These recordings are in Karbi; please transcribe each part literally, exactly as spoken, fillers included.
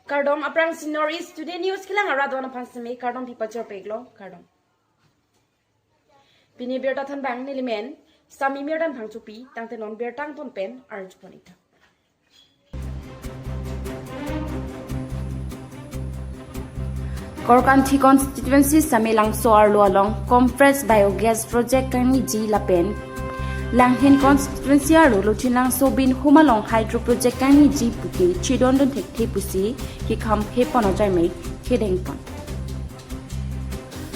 Kardom, aphrangsi North East Today News kelang arat do-an aphan seme kardom pipachor peklo, kardom. Pini birta thanbang nelimen Sami Mirdan Phangchopi, tangte non birta angton pen arjupon ita. Korkanthi constituency Samelangso arlo along compressed biogas project kangniji lapen Langhin constituency arlo Lochinlangso Binhum along hydro project kangniji puke chidondun thekthe pusi kekhamkhe pon ajaimek kedengpon.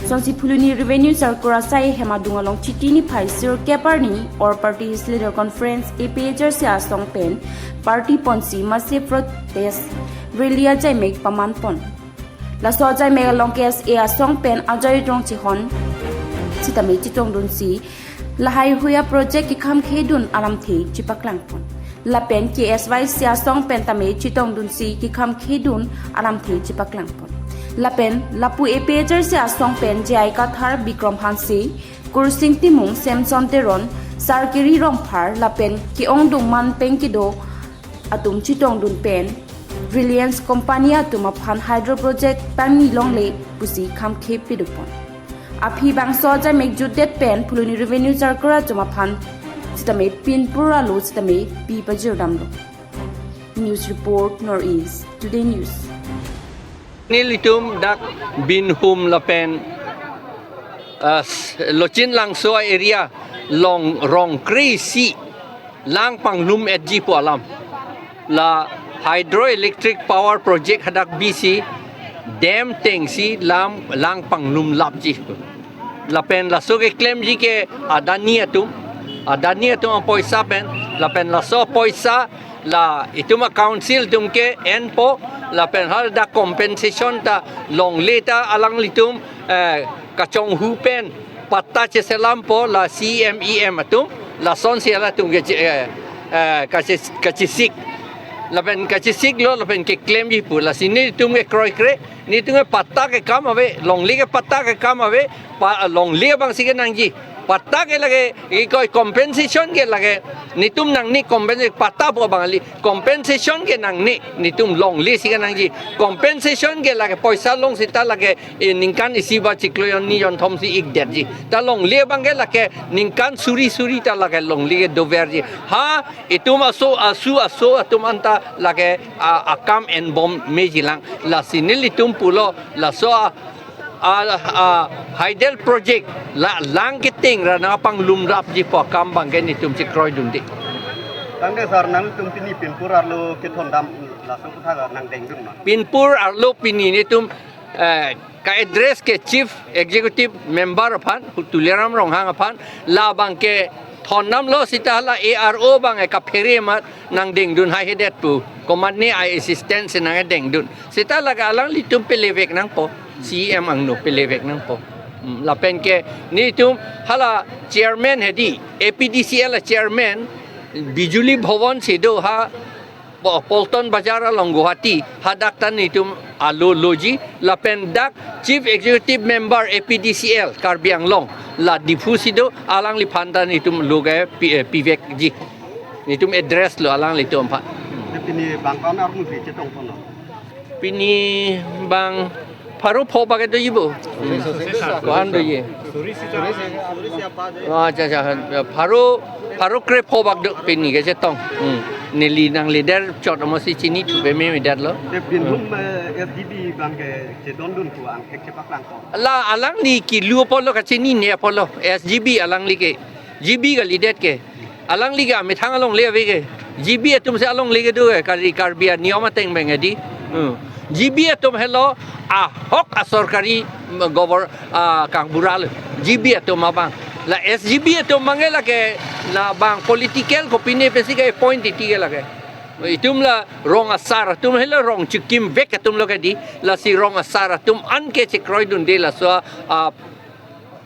Sonsi Phuloni Revenue Circle asai hem adung along Chiti niphai sirkep arni All Party Hills Leader Conference A P H L C asong pen party ponsi massive protest rally ajaimek pamanpon. Laso ajaimek along K S A asong pen ajoy rongchehon sitame chetongdunsi lahaihui aproject kekhamkhedun alamthe chepaklangpon. Lapen K S Y C asong pen tame chetongdunsi kekhamkhedun alamthe chepaklangpon. Lapen lapu A P H L C asong pen J I Kathar, Bikram Hanse, Kursing Timung, Samson Teron, Sarkiri Rongphar lapen ke-ongdung manpeng kedo atum chetongdun pen Reliance Company atum aphan hydro project pangni longle pusi khamkhe pedupon. Aphi bangso ajaimek jutdet pen Phuloni Revenue Circle atum aphan sitame pinpur arlo sitame pi pajirdamlo. News report, North East Today News. Nelitum dak Binhum lapen, ah, s-, Lochinlangso area along rong kre-isi lang panglum-etji pu alam. La hydroelectric power project hadak bisi dam tengsi lam lang panglum lapji. Lapen laso keklemji ke Adani atum, Adani atum apoisa pen, lapen laso apoisa la itum a-council atum ke enpo, lapen hadak compensation ta longle ta alanglitum, eh, kachonghu pen patta cheselampo la C M E M atum, lasonsi halatum ke, eh, eh, kache-, kachesik. Lapen kachesiklo, lapen keklemji pu, lasi nelitum ke kroikre, nelitum ke patta ke kam ave, longle ke patta ke kam ave, pa, longle abangsi kenangji. Patta ke lake, ikoi compensation ke lake, nelitum nangne compensa-, patta pu abang kali, compensation ke nangne, nelitum longle si kenangji. Compensation ke lake poisa long sita lake, eh, ningkan isi ba chiklo jon ni jonthom si ikdetji. Ta longle abang ke lake ningkan suri suri ta lake longle ke doverji. Ha, itum aso, asu, aso atum anta lake, ah, akam enbom mejilang. Lasi nelitum pulo, laso a, a, a, hydel project la lang keteng ra nangpanglumrapji pu akam abang ke nelitum chekroidunde. Tangte sir, nangtum pini pinpur arlo kethondam laso kotha nangdengdun ma? Pinpur arlo pini nelitum, eh, ka-address ke Chief Executive Member aphan, Tuliram Ronghang aphan, labang ke thondamlo sita hala A R O abang ke kaphere amat nangdengdun haihedet pu. Komatne a-assistant si nangdengdun. Sita lake alanglitum pelevek nangpo. C E M angno pelevek nangpo. Hmm, lapen ke nelitum hala chairman hedi, A P D C L a-chairman, Bijuli Bhawan si do ha, Po-, Paltan Bazar along Guwahati, hadak ta nelitum alo loji, lapen dak Chief Executive Member A P D C L Karbi Anglong, la Diphu si do, alangliphan ta nelitum lo ke pi-, eh, pivekji. Nelitum address lo alanglitum aphan. Te pini bang ko-an armu si chetongponlo? Pini bang pharo pho bak doji bo. Ko-an doji. Oh, acha, acha. Pharo, pharo krepho bak do pini kechetong. Hmm. Neli nangleder chot amatsi chinithu pememedetlo. Te Binhum, eh, S G B abang ke chedondun pu angthek chepaklangpo. La alangli kilu apotlo, kachinine apotlo. S G B alangli ke. G B kalidet ke. Alangli ke amethang alongle ave ke. G B atum si alongle kedo ke, Kar-, Karbi aniyom ateng abang hedi. Hmm. G B atum helo ahok asorkari, mm, govor-, ah, kangbura lo. G B atum abang. La S G B atum abang ke lake, labang political kopine pensi ke-appoint titi ke lake. Itum la rong asar atum helo, rong chikimvek atum lo ke di. Lasi rong asar atum an ke chekroidunde laso, ah,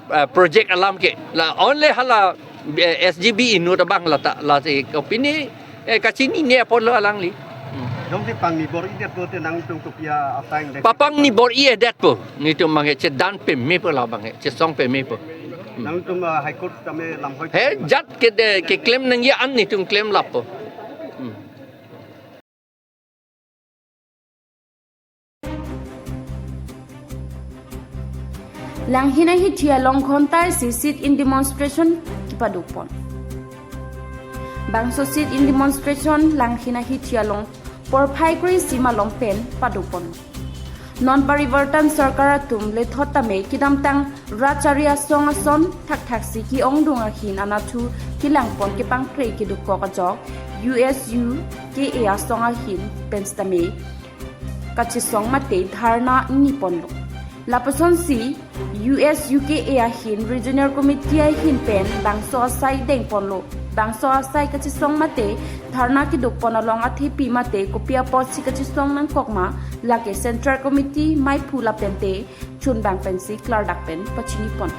eh, project alam ke. La only hala, eh, S G B inut abang lata, lasi kopine, eh, kachinine apotlo alangli. Hmm. Jongsi pangni bor-idetpo te nangtum kopi asaing dek? Papangni bor-idetpo. Nelitum abang ke chedan pemepo, labang ke chesong pemepo. Hmm. Nangtum, ah, High Court tame lamhoi. He, jat ke de, keklem nangji an nelitum klemlappo. Hmm. Langhin ahithi along ghonta isi sit-in demonstration kepadopon. Bangso sit-in demonstration Langhin ahithi along porphai kre-isi malom pen padopon. Non Parivartan Sarkar atum lethot tame kedamtang rat chari asong ason thakthaksi ke-ongdung ahin anatthu kelangpon kepangkre kedokok ajok U S U K A asong ahin pen sitame kachesong mate dharna ingniponlo. Lapusonsi U S U K A ahin Regional Committee ahin pen bangso asai dengponlo. Bangso asai kachesong mate dharna kedopon along athepi mate kopi apotsi kachesong nangkok ma, lake Central Committee maiphu lapente chunbang pensi klardak pen pachinipon.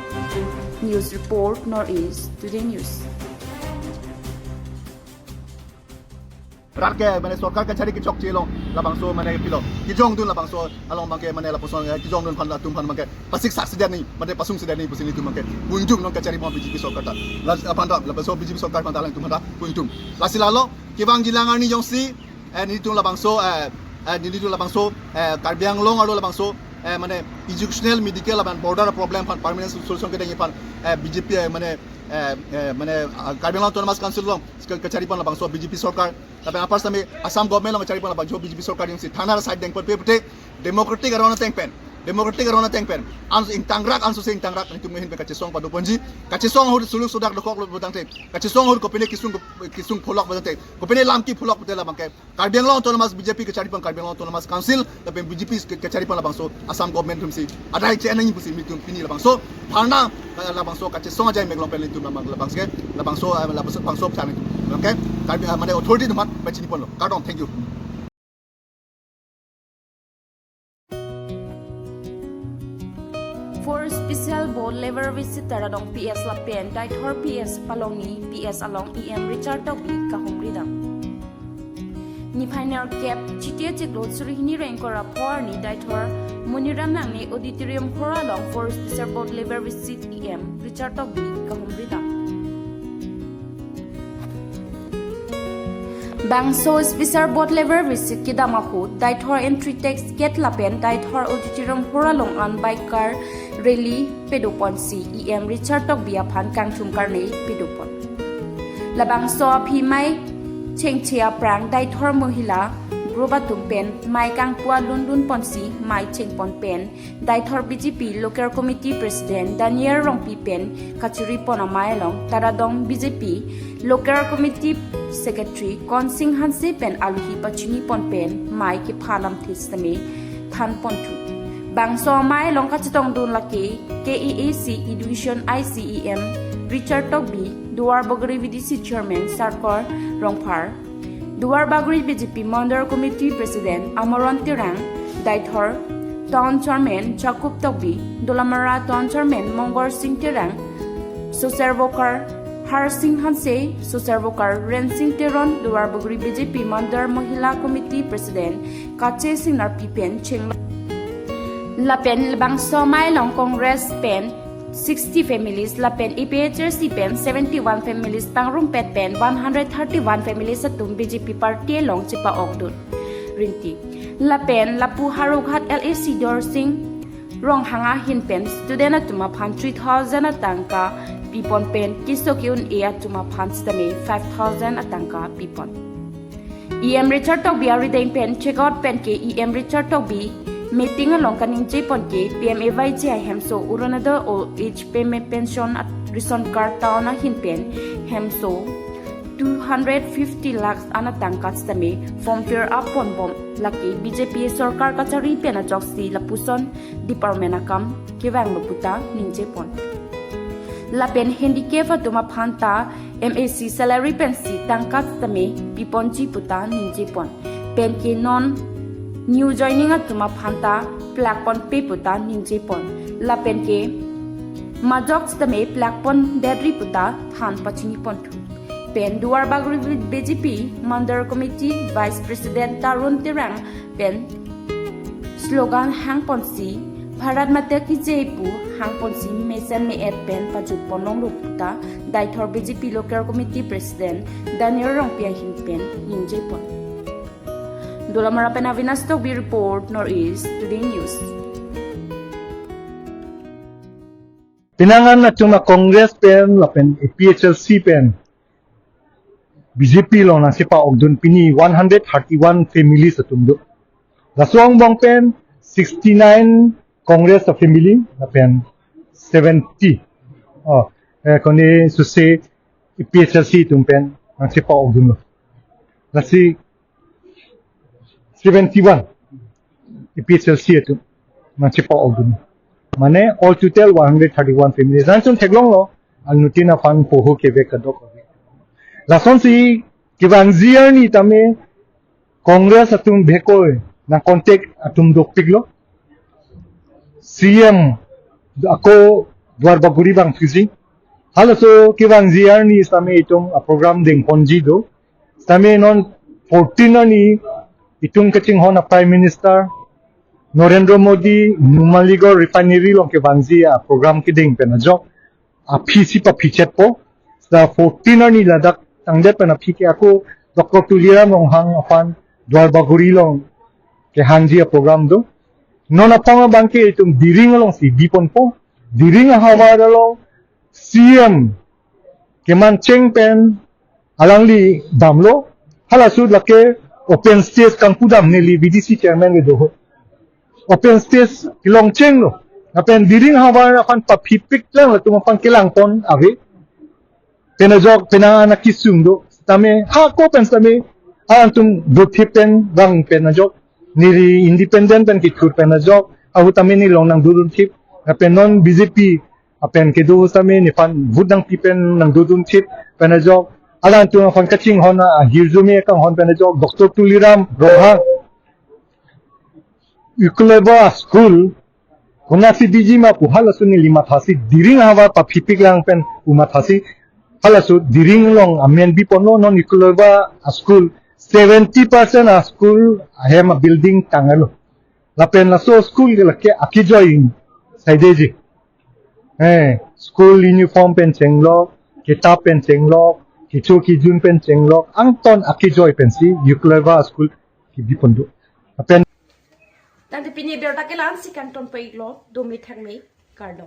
News report, North East Today News. Rat ke mane sorkar kachari kechokche along labangso mane pilo kejongdun labangso along abangke mane lapuson, eh, kejongdun aphan atum aphan abangke pasik sak sedet ni mane pasung sedet ni pusi nelitum abangke pu-ingtum non kachari mo B J P sorkar ta. La aphan ta labangso B J P sorkar aphan ta alangtum aphan ta pu-ingtum. Lasi lalo kevangji lang arni jongsi, eh, nelitum labangso, eh, eh, nelitum labangso, eh, Karbi Anglong arlo labangso, eh, mane educational, medical lapen border problem aphan permanent solution kedengji aphan, eh, B J P, eh, mane, eh, eh, mane, ah, Karbi Anglong Autonomous Council along ke-, kacharipon labangso B J P sorkar, lapen apar sitame Assam government along kacharipon labangso B J P sorkar jongsi thana side dengpon pe pute democratic aron ateng pen, democratic aron ateng pen, anso ingtangrak, anso se ingtangrak, nelitum ahin pen kachesong padoponji, kachesong ahut suluk sudak dokoklo putangte, kachesong ahut kopine kesung, kesung pholok putangte, kopine lamki pholok pute labangke Karbi Anglong Autonomous B J P kacharipon Karbi Anglong Autonomous Council lapen B J P ke-, kacharipon labangso Assam government atumsi adai che-en nangji pusi nelitum pini labangso dharna, eh, labangso kachesong ajai meklong pen nelitum labang, labangso ke, labangso, eh, labangso, bangso phan nelitum. Okay? Karbi, eh, mane authority atum aphan pachiniponlo. Kardom, thank you. Fourth Special Board Level Visit Taradong P S lapen Deithor P S Palongni P S along E M Richard Tokbi kahumridam. Niphai nerkep Chiti achiklo suri hini ra ingkoi ra pho arni Deithor Moniram Nangne Auditorium Hall along Fourth Special Board Level Visit E M Richard Tokbi kahumridam. Bangso Special Board Level Visit kedam ahut Deithor Entry Tax Gate lapen Deithor Auditorium Hall along an bike car rally padoponsi E M Richard Tokbi aphan kangthum karne padopon. Labangso aphi mei chengche aphrang Deithor Mohila Group atum pen mei kangpu alun dunponsi mei chengpon pen Deithor B J P Local Committee President Daniel Rongpi pen kacharipon amei along Taradong B J P Local Committee Secretary Konsing Hanse pen alohi pachinipon pen mei kepha lamthe sitame thanponthu. Bangso amei along kachetongdun lake K A A C Education I C E M Richard Tokbi, Duarbagori V D C Chairman Sarkar Rongphar, Duarbagori B J P Mandal Committee President Amaron Terang, Deithor Town Chairman Jacob Tokbi, Dolamara Town Chairman Mongol Sing Terang, Social Worker Harsing Hanse, Social Worker Rensing Teron, Duarbagori B J P Mandal Mahila Committee President Kache Singnarpi pen cheng. Lapen labangso amei along Congress pen sixty families lapen A P H L C pen seventy-one families pangrumpet pen one hundred thirty-one families atum B J P party along chepa-okdun rinti. Lapen lapu Howraghat L A C Dorsing Ronghang ahin pen student atum aphan three thousand atangka pipon pen keso ke-un-e atum aphan sitame five thousand atangka pipon. E M Richard Tokbi arideng pen check out pen ke E M Richard Tokbi meeting along kaningjepon ke P M A Y G ahemso Orunodoi old age payment pension at ration card town ahin pen hemso two hundred fifty lakhs an atangka sitame form fill up ponbom lake B J P sorkar kachari pen ajoksi lapuson department akam kevanglo puta ningjepon. Lapen handicap atum aphan ta M A C salary pensi tangka sitame piponji puta ningjepon. Pen ke non new joining atum aphan ta plakponpe puta ningjepon. Lapen ke majok sitame plakpondetri puta than pachiniponthu. Pen Duarbagori B J P Mandal Committee Vice President Tarun Terang pen slogan hangponsi Bharat Mata Ki Jai pu hangponsi mesen me-et pen pajutpon longlo puta Deithor B J P Local Committee President Daniel Rongpi ahin pen ningjepon. Dolamara pen Avinash Tokbi report, North East Today News. Penang an atum a Congress pen lapen A P H L C pen B J P along nangchepa-okdun pini one hundred thirty-one families atum do. Laso angbong pen sixty-nine Congress a family lapen seventy, oh, eh, kone suse A P H L C atum pen nangchepa-okdunlo. Lasi seventy-one A P H L C atum nangchepa-okdun. Mane all total one hundred thirty-one families. Nangtum theklonglo, anuttin aphan poho kevek kadokave. Lasonsi kevangji arni tame Congress atum bhekoi nangcontact atum dopiklo. C M ako Duar Bagori vangthuji. Halaso kevangji arni sitame itum a program dengponji do. Sitame non fourteen arni itum kachinghon a Prime Minister Narendra Modi Numaligarh Refinery along kevangji a program kedeng pen ajok aphi si paphichetpo. Sita fourteen arni ladak tangdet pen aphi ke ako Doctor Tuliram Ronghang aphan Duar Bagori along kehangji a program do. Non aphong abangke itum Diring alongsi biponpo. Diring ahavar along C M kemancheng pen alangli damlo. Halaso lake open stage kangpu dam neli V D C chairman kedo ho. Open stage kelongchenglo. Lapen Diring ahavar aphan paphipiklang latum aphan kelangpon ave. Pen ajok penang an akesung do. Sitame hako pen sitame alangtum dothip pen vang pen ajok neli independent pen kethur pen ajok ahut tame neli along nangdodunthip. Lapen non B J P apen kedo sitame nephan vote nangpi pen nangdodunthip pen ajok alangtum aphan kachinghon ahirjume kanghon pen ajok Doctor Tuliram Ronghang Eklava school konatsi biji ma pu halaso neli mathasi Diring ahavar paphipiklang pen pu mathasi halaso Diring along amen biponlo. Non Eklava school seventy percent a school ahem a building tanglo. Lapen laso school ke lake akejoi saidetji. Eh, school uniform pen chenglok, kitap pen chenglok, kecho kejun pen chenglok, angton akejoi pensi Eklava school kebipon do. Lapen Tangte pini abirta ke la-ansi kangton pon-iklo, dome thangme, kardom.